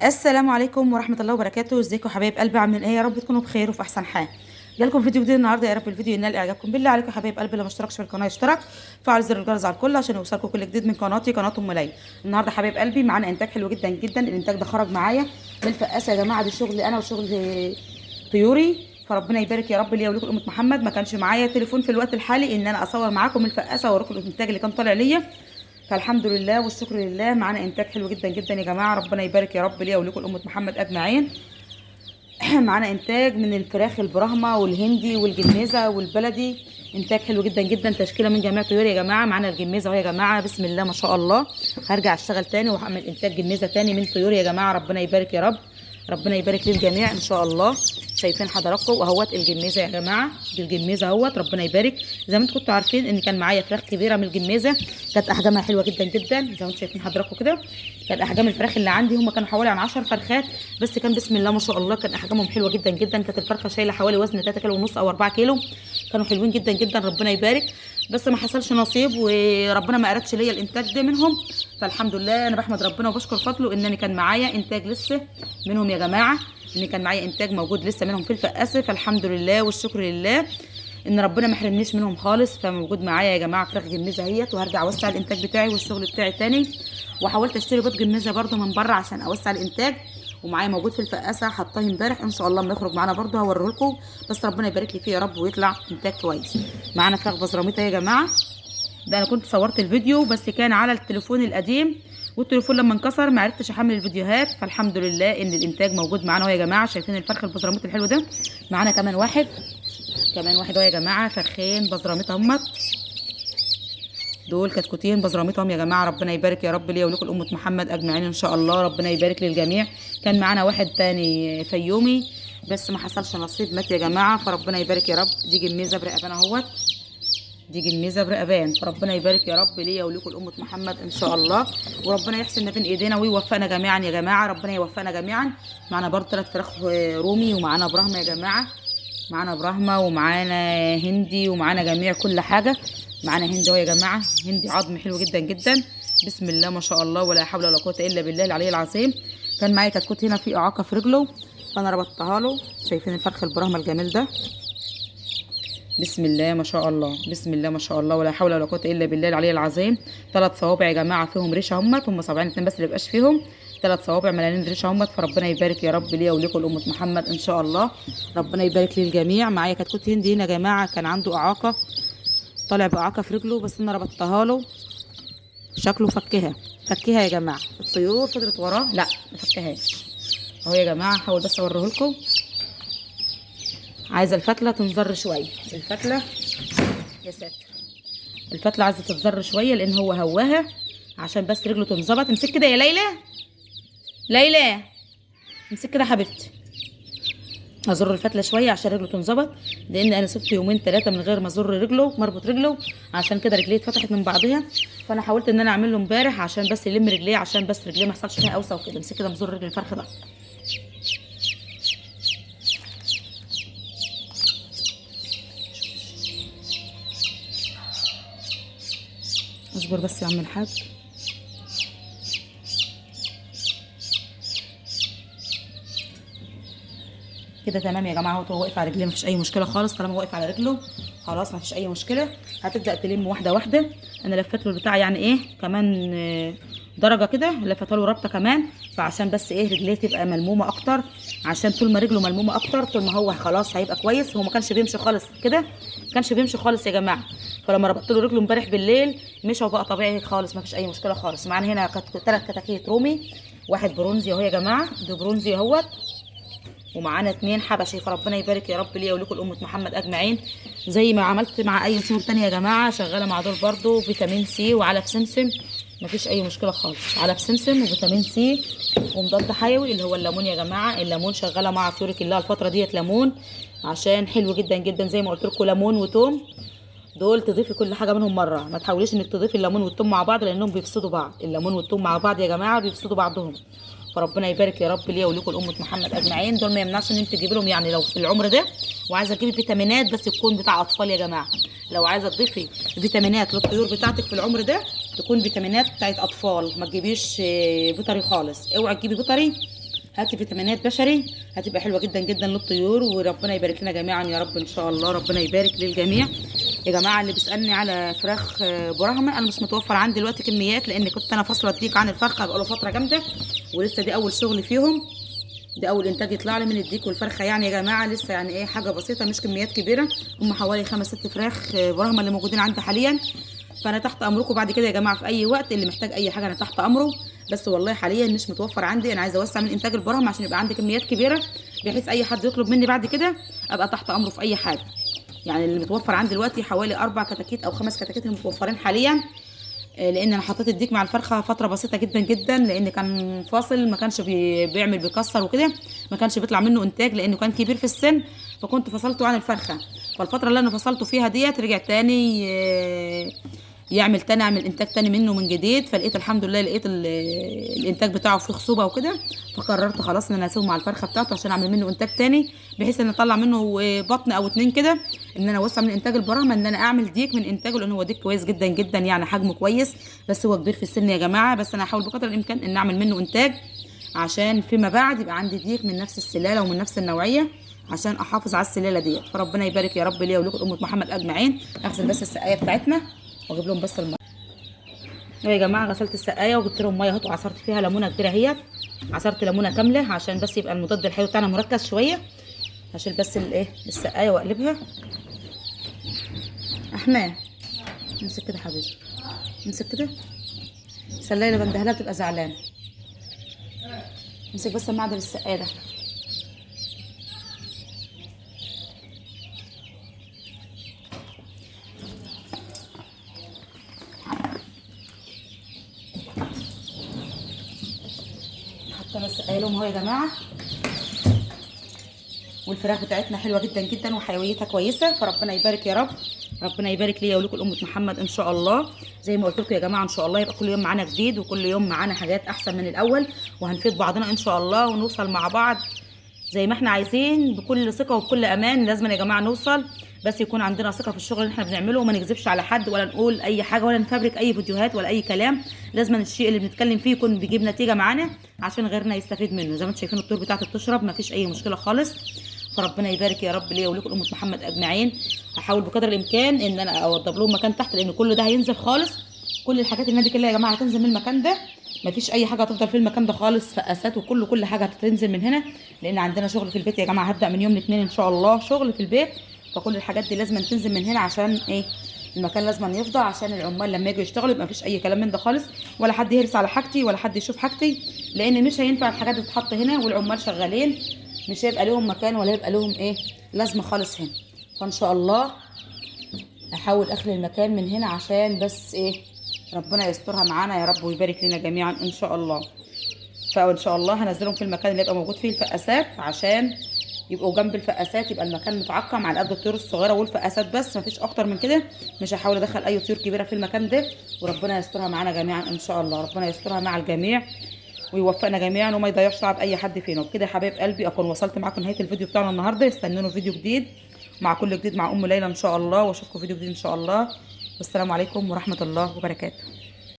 السلام عليكم ورحمة الله وبركاته. ازيكم حبايب قلبي؟ عاملين ايه؟ يا رب تكونوا بخير وفي احسن حال. جالكم فيديو جديد النهارده، يا رب الفيديو ينال اعجابكم. بالله عليكم حبايب قلبي اللي ما اشتركش في القناة يشترك، فعل زر الجرس على الكل عشان يوصلكم كل جديد من قناتي، قناة ام ليلى. النهارده حبايب قلبي معانا انتاج حلو جدا جدا. الانتاج ده خرج معايا من الفقاسه يا جماعة، ده شغل انا وشغل طيوري، فربنا يبارك يا رب ليا ولكم امه محمد. ما كانش معايا تليفون في الوقت الحالي ان انا اصور معاكم الفقاسه واوريكم الانتاج اللي كان طالع ليا، فالحمد لله والشكر لله معانا انتاج حلو جدا جدا يا جماعة، ربنا يبارك يا رب ليا ولكم امه محمد اجمعين. معانا انتاج من الفراخ البراهما والهندي والجميزه والبلدي، انتاج حلو جدا جدا، تشكيله من جميع طيور يا جماعة. معانا الجميزه اهو يا جماعة، بسم الله ما شاء الله. هرجع اشتغل تاني وهعمل انتاج جميزه تاني من طيور يا جماعة، ربنا يبارك يا رب، ربنا يبارك للجميع ان شاء الله. شايفين حضراتكم اهوت الجميزه يا جماعة، دي الجميزه اهوت، ربنا يبارك. زي ما انتم كنتوا عارفين ان كان معايا فراخ كبيرة من الجميزه، كانت احجامها حلوة جدا جدا زي ما انتم شايفين حضراتكم كده. كان احجام الفراخ اللي عندي هم كانوا حوالي عن 10 فرخات بس، كان بسم الله ما شاء الله كان احجامهم حلوة جدا جدا. كانت الفرخه شايله حوالي وزن 3 كيلو ونص او 4 كيلو، كانوا حلوين جدا جدا ربنا يبارك. بس ما حصلش نصيب وربنا ما اردش ليا الانتاج ده منهم، فالحمد لله انا بحمد ربنا وبشكر فضله ان انا كان معايا انتاج لسه منهم يا جماعة، ان كان معايا انتاج موجود لسه منهم في الفقاسه، فالحمد لله والشكر لله ان ربنا ما حرمنيش منهم خالص. فموجود معايا يا جماعة فراخ جميزه اهيت، وهرجع اوسع الانتاج بتاعي والشغل بتاعي تاني. وحاولت اشتري بيض جميزه برده من بره عشان اوسع الانتاج، ومعايا موجود في الفقاسه حطاه امبارح، ان شاء الله اما يخرج معانا برده هوريه لكم، بس ربنا يبارك لي فيه يا رب ويطلع انتاج كويس. معانا فراخ بزراميطه يا جماعة، ده انا كنت صورت الفيديو بس كان على التليفون القديم، والتليفون لما انكسر ما عرفتش احمل الفيديوهات، فالحمد لله ان الانتاج موجود معانا اهو يا جماعة. شايفين الفرخ البزراميط الحلو ده؟ معانا كمان واحد، كمان واحد اهو يا جماعة، فرخين بزراميط اهمت، دول كتكوتين بزراميطهم يا جماعة، ربنا يبارك يا رب ليا ولكم امه محمد اجمعين ان شاء الله، ربنا يبارك للجميع. كان معانا واحد تاني فيومي بس ما حصلش نصيب، مات يا جماعة، فربنا يبارك يا رب. دي جميزه برقبان اهوت، دي جميزه برقبان، فربنا يبارك يا رب ليا ولكم امه محمد ان شاء الله، وربنا يحسن ما بين ايدينا ويوفقنا جميعا يا جماعة، ربنا يوفقنا جميعا. معانا برضه 3 فراخ رومي، ومعانا براهمه يا جماعة، معانا براهمه ومعانا هندي ومعانا جميع كل حاجة. معانا هندي اهو يا جماعة، هندي عظم حلو جدا جدا، بسم الله ما شاء الله ولا حول ولا قوة الا بالله العلي العظيم. كان معايا كتكوت هنا في اعاقه في رجله فانا ربطتها له. شايفين الفرخ البراهمه الجميل ده؟ بسم الله ما شاء الله، بسم الله ما شاء الله ولا حول ولا قوة الا بالله العلي العظيم. 3 صوابع يا جماعة فيهم ريشه همت، هم صابعين 2 بس اللي بيبقاش فيهم، 3 صوابع مليانين ريشه همت، فربنا يبارك يا رب ليا ولكم امه محمد ان شاء الله، ربنا يبارك للجميع. معايا كتكوت هندي هنا يا جماعة، كان عنده اعاقه، طالع باعاقه في رجله بس انا ربطتها له، شكله فكها فكها يا جماعة، الطيور فضلت وراه، لا ما فكهاش اهو يا جماعة. هحاول بس اوريه لكم. عايزه الفتله تنزر شوية، الفتله يا ساتر، الفتله عايزه تتزر شوية لان هو هواها عشان بس رجله تنظبط. امسك كده يا ليلى، ليلى امسك كده يا حبيبتي. هزر الفتله شوية عشان رجله تنظبط، لان انا سبته يومين 3 من غير ما ازر رجله، مربط رجله، عشان كده رجليه اتفتحت من بعضها. فانا حاولت ان انا اعمل له امبارح عشان بس يلم رجليه، عشان بس رجليه ما يحصلش فيها اوسع وكده. امسك كده مزر رجل الفرخ ده. اصبر بس يا عم الحاج. كده تمام يا جماعة، هو واقف على رجليه مفيش اي مشكلة خالص، طالما واقف على رجله خلاص مفيش اي مشكلة. هتبدا تلم واحدة واحدة. انا لفيت له البتاع يعني ايه كمان درجه كده، لفيتها له رابطه كمان، فعشان بس ايه رجليه تبقى ملمومه اكتر، عشان طول ما رجله ملمومه اكتر طول ما هو خلاص هيبقى كويس. هو ما كانش بيمشي خالص كده، ما كانش بيمشي خالص يا جماعة، فلما ربطت له رجله امبارح بالليل مشى وبقى طبيعي خالص، مفيش اي مشكلة خالص. معانا هنا 3 كتاكيت رومي، واحد برونزي اهو يا جماعة، ده برونزي اهوت، ومعانا 2 حبشي. فربنا يبارك يا رب ليا ولكم امه محمد اجمعين. زي ما عملت مع اي طيور تانية يا جماعة، شغالة مع دول برضو فيتامين سي وعلف سمسم، مفيش اي مشكلة خالص. علف سمسم وفيتامين سي ومضاد حيوي اللي هو الليمون يا جماعة. الليمون شغالة مع طيوري كلها الفترة ديت، ليمون عشان حلو جدا جدا زي ما قلت لكم، ليمون وتوم دول تضيفي كل حاجة منهم مرة، ما تحاوليش انك تضيفي الليمون والتوم مع بعض لانهم بيفسدوا بعض. الليمون والتوم مع بعض يا جماعة بيفسدوا بعضهم. فربنا يبارك يا رب ليا ولكم امه محمد اجمعين. دول ما يمنعش ان انت تجيبي لهم، يعني لو في العمر ده وعايزه تجيبي فيتامينات بس تكون بتاع اطفال يا جماعة. لو عايزه تضيفي فيتامينات للطيور بتاعتك في العمر ده تكون فيتامينات بتاعت اطفال، ما تجيبيش بيطري خالص. اوعي تجيبي بيطري هاتي فيتامينات بشري، هتبقى حلوة جدا جدا للطيور. وربنا يبارك لنا جميعا يا رب ان شاء الله، ربنا يبارك للجميع. يا جماعة اللي بيسالني على فراخ براهما، انا مش متوفر عندي دلوقتي كميات، لان كنت انا فاصلة الديك عن الفرخه بقاله فترة جامدة، ولسه دي اول شغل فيهم، ده اول انتاج يطلع لي من الديك والفرخه يعني يا جماعة. لسه يعني ايه حاجة بسيطة، مش كميات كبيرة، هم حوالي 5 6 فراخ براهما اللي موجودين عندي حاليا. فانا تحت امركم بعد كده يا جماعة في اي وقت، اللي محتاج اي حاجة انا تحت امره. بس والله حاليا مش متوفر عندي، انا عايزه اوسع من انتاج البراهما عشان يبقى عندي كميات كبيرة، بحيث اي حد يطلب مني بعد كده ابقى تحت امره في اي حاجة. يعني اللي متوفر عندي دلوقتي حوالي 4 كتاكيت او 5 كتاكيت اللي متوفرين حاليا، لان انا حطيت الديك مع الفرخه فترة بسيطة جدا جدا، لان كان فاصل، ما كانش بيعمل بيكسر وكده، ما كانش بيطلع منه انتاج لانه كان كبير في السن، فكنت فصلته عن الفرخه. فالفتره اللي انا فصلته فيها ديت رجع تاني يعمل تاني، اعمل انتاج تاني منه من جديد. فلقيت الحمد لله، لقيت الانتاج بتاعه فيه خصوبة وكده، فقررت خلاص ان انا اسيبه مع الفرخه بتاعته عشان اعمل منه انتاج تاني، بحيث ان اطلع منه بطن او 2 كده، ان انا اوسع من انتاج البراهما، ان انا اعمل ديك من انتاجه، لان هو ديك كويس جدا جدا يعني، حجمه كويس، بس هو كبير في السن يا جماعة. بس انا هحاول بقدر الامكان ان اعمل منه انتاج عشان فيما بعد يبقى عندي ديك من نفس السلالة ومن نفس النوعية، عشان احافظ على السلالة ديت. فربنا يبارك يا رب ليا ولكم امه محمد اجمعين. اغسل بس السقاية بتاعتنا واجيب لهم بس المية. يا جماعة غسلت السقاية وجبت لهم مية اهوت، وعصرت فيها ليمونه كبيرة اهيت، عصرت ليمونه كاملة عشان بس يبقى المضاد الحيوي بتاعنا مركز شوية. هشيل بس الايه السقاية واقلبها. احمد امسك كده حبيبي، امسك كده، سلايه اللي بندهلها بتبقى زعلانة. امسك بس المعدل السقاية ده. بس قايلهم اهو يا جماعة. والفراخ بتاعتنا حلوة جدا جدا وحيويتها كويسة، فربنا يبارك يا رب، ربنا يبارك ليا ولكم امه محمد ان شاء الله. زي ما قلت لكم يا جماعة ان شاء الله يبقى كل يوم معانا جديد، وكل يوم معانا حاجات احسن من الاول، وهنفيد بعضنا ان شاء الله، ونوصل مع بعض زي ما احنا عايزين بكل ثقة وبكل امان. لازم يا جماعة نوصل، بس يكون عندنا ثقة في الشغل اللي احنا بنعمله، وما نكذبش على حد ولا نقول اي حاجة ولا نفبرك اي فيديوهات ولا اي كلام. لازم الشيء اللي بنتكلم فيه يكون بيجيب نتيجة معانا عشان غيرنا يستفيد منه. زي ما انتم شايفين الطيور بتاعتي بتشرب، ما فيش اي مشكلة خالص. فربنا يبارك يا رب ليا ولكم امه محمد اجمعين. هحاول بقدر الامكان ان انا اوضب لهم مكان تحت، لان كل ده هينزل خالص، كل الحاجات اللي دي كلها يا جماعة هتنزل من المكان ده، مفيش اي حاجة هتفضل في المكان ده خالص، فقاسات وكل كل حاجة هتنزل من هنا، لان عندنا شغل في البيت يا جماعة. هبدا من يوم الاثنين ان شاء الله شغل في البيت، فكل الحاجات دي لازم تنزل من هنا عشان ايه؟ المكان لازم يفضى عشان العمال لما يجوا يشتغلوا يبقى مفيش اي كلام من ده خالص، ولا حد يهرس على حاجتي ولا حد يشوف حاجتي، لان مش هينفع الحاجات دي تتحط هنا والعمال شغالين، مش هيبقى لهم مكان ولا هيبقى لهم ايه لازمه خالص هنا. فان شاء الله احاول اخلي المكان من هنا عشان بس ايه ربنا يسترها معانا يا رب ويبارك لنا جميعا ان شاء الله. فان شاء الله هنزلهم في المكان اللي يبقى موجود فيه الفقاسات، عشان يبقوا جنب الفقاسات، يبقى المكان متعقم على قد الطيور الصغيرة والفقاسات بس، مفيش اكتر من كده. مش هحاول ادخل اي طيور كبيرة في المكان ده، وربنا يسترها معانا جميعا ان شاء الله. ربنا يسترها مع الجميع ويوفقنا جميعا وما يضيعش تعب اي حد فينا. وبكده يا حبايب قلبي اكون وصلت معاكم نهاية الفيديو بتاعنا النهارده. استنونا فيديو جديد مع كل جديد مع ام ليلى ان شاء الله، واشوفكم فيديو جديد ان شاء الله. والسلام عليكم ورحمة الله وبركاته.